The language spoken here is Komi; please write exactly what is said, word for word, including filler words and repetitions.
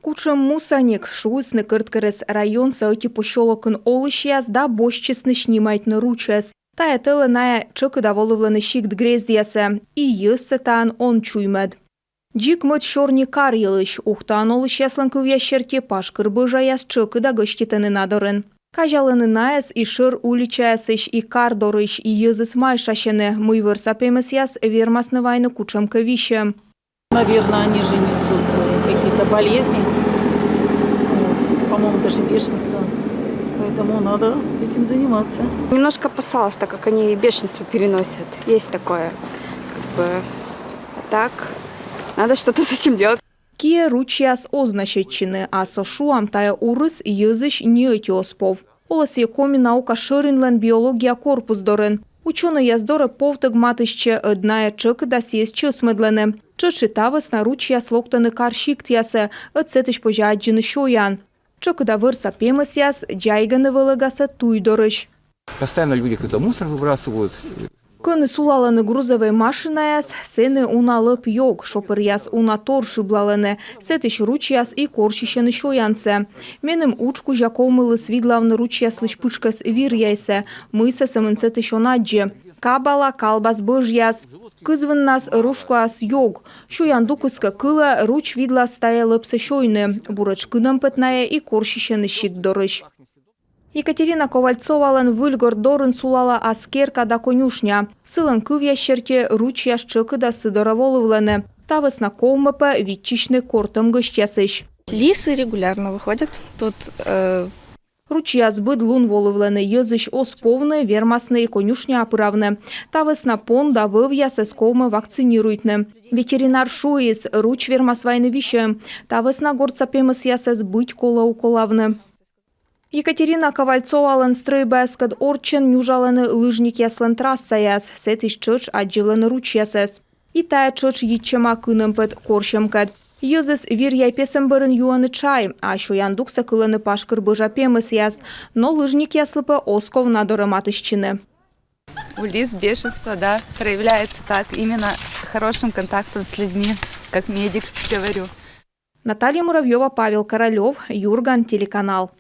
Кутшӧм мусаник, шуисны Кӧрткерӧс районса ӧти посёлокын олысьяс да босьтчисны снимайтны ручӧс. Тайӧ тӧлӧ найӧ тшӧкыда волывлӧны сикт грездъясӧ, и йӧзсӧ таын он чуймӧд. Дзик мӧд сёрни кар йылысь. Ухтаын олысьяслӧн кывъяс серти, пашкыр бӧжаяс тшӧкыда гӧститӧны на дорын. Казялӧны найӧс и шӧр уличаясысь, и кар дорысь, и йӧзыс майшасьӧны, мый вӧрса пемӧсъяс вермасны вайны кутшӧмкӧ висьӧм. Наверное, они же несут э, какие-то болезни. Вот. По-моему, даже бешенство. Поэтому надо этим заниматься. Немножко опасалась, так как они бешенство переносят. Есть такое. Как бы, а так, надо что-то с этим делать. Киӧ ручьяс оз на сетчыны, а со, шуам, тайӧ урыс йӧзысь ни ӧти оз пов. Олӧ сійӧ Коми наука шӧринлӧн биология корпус дорын. Учёнӧйяс дорӧ повтӧг матыстчӧ, ӧд найӧ тшӧкыда сійӧс чӧсмӧдлӧны. Тшӧтш и та вӧсна ручьяс локтӧны кар сиктъясӧ, ӧд сэтысь позьӧ аддзыны сёян. Тшӧкыда вӧрса пемӧсъяс дзайгӧны вӧлӧгасӧ туй дорысь. Постоянно люди когда мусор выбрасывают. Кӧні сулалӧны грузовӧй машинаяс, сэні уна лӧп ёг, шопыръяс уна тор шыблалӧны, сэтысь ручьяс и корсьысьӧны сёянсӧ. Меным удж кузя ковмыліс видлавны ручьяслысь пытшкӧс вир яйсӧ, мыйсӧ сӧмын сэтысь он аддзы. Кабала, калбас бӧжъяс. Кызвыннас рушкуас ёг. Сёян дукыс кӧ кылӧ, руч видлас тайӧ лӧпсӧ сёйны. Буретш кынӧмпӧт найӧ и корсьысьӧны сикт дорысь. Екатерина Ковальцовалӧн Выльгорт дорын сулалӧ ас керка да конюшня. Сылӧн кывъяс серти, ручьяс тшӧкыда сы дорӧ волывлӧны. Та вӧсна ковмӧ пӧ виччысьны кортӧм гӧсьтъясысь. Лисы регулярно выходят. Тут э, Ручьяс быд лун волывлӧны, йӧзысь оз повны, вермасны и конюшняӧ пыравны. Та вӧсна пон да вӧвъясӧс ковмӧ вакцинируйтны. Ветеринар шуис, руч вермас вайны висьӧм. Та вӧсна гортса пемӧсъясӧс быть колӧ уколавны. Екатерина Ковальцовалӧн стрӧйбаяскӧд орччӧн нюжалӧны лыжникъяслӧн трассаяс, сэтысь тшӧтш аддзывлӧны ручьясӧс. И тайӧ тшӧтш йитчӧма кынӧмпӧт корсьӧмкӧд. Йӧзыс вир яй песӧм бӧрын юӧны чай, а сёян дуксӧ кылӧны пашкыр бӧжа пемӧсъяс. Но лыжникъяслы пӧ оз ков на дорӧ матыстчыны. У лис бешенство, да, проявляется так, именно хорошим контактом с людьми, как медик говорю. Наталья Муравьева, Павел Королёв, Юрган телеканал.